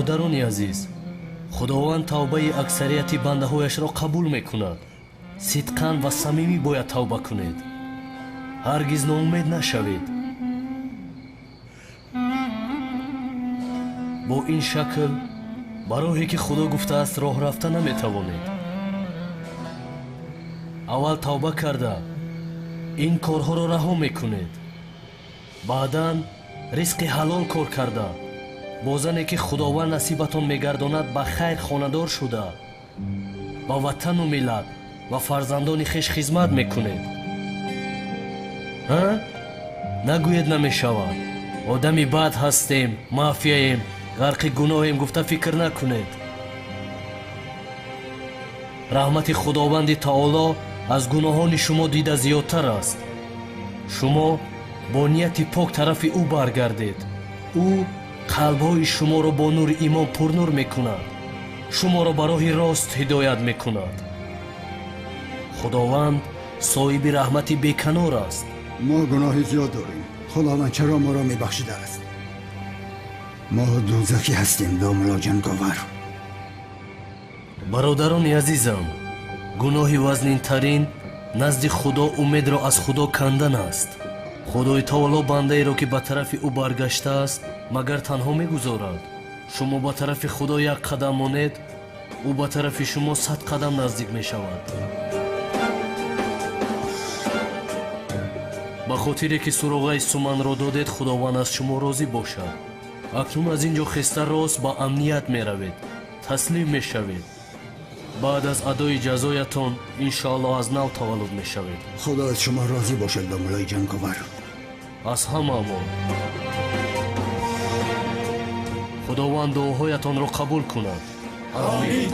Бародарони азиз, Худованд тавбаи аксарияти бандаҳояшро қабул мекунад. Сидқан ва самимӣ бояд тавба кунед. Ҳаргиз ноумед нашавед. Бо ин шакл ба роҳе ки Худо гуфтааст роҳ рафта наметавонед. Аввал тавба карда ин корҳоро раҳо мекунед. Баъдан ризқи ҳалол кор карда бо зане ки Худованд насибатон мегардонад ба хайр хонадор шуда ба ватану миллат ва фарзандони хеш хизмат мекунед. Ҳа? Нагӯед намешавад. Одами бад ҳастем, мафияем, ғарқи гуноҳем гуфта фикр накунед. Раҳмати Худованди Таоло аз гуноҳони шумо дида зиёдтар аст. Шумо бо нияти пок тарафи ӯ баргардед. Ӯ қалбҳои шуморо бо нури имон пурнур мекунад. Шуморо ба роҳи рост ҳидоят мекунад. Худованд соҳиби раҳмати беканор аст. Мо гуноҳи зиёд дорем. Худованд чаро моро мебахшидааст? Мо дӯзахӣ ҳастем, домулло ҷанговар. Бародарони азизам, гуноҳи вазнинтарин назди Худо умедро аз Худо кандан аст. Худои Таоло бандаеро ки ба тарафи ӯ баргаштааст, магар танҳо мегузорад. Шумо ба тарафи Худо як қадам монед, ӯ ба тарафи шумо 100 қадам наздик мешавад. Ба хотире ки суроғаи суманро додед, Худованд аз шумо розӣ бошад. Акнун аз ин ҷо хеста рост ба амният меравед, таслим мешавед. Баъд аз адои ҷазоятон иншоаллоҳ аз нав таваллуд мешавед. Худо аз шумо розӣ бошад, домуллои ҷанговар. Аз ҳамаамон. Худованд дуоҳоятонро қабул кунад. Амин.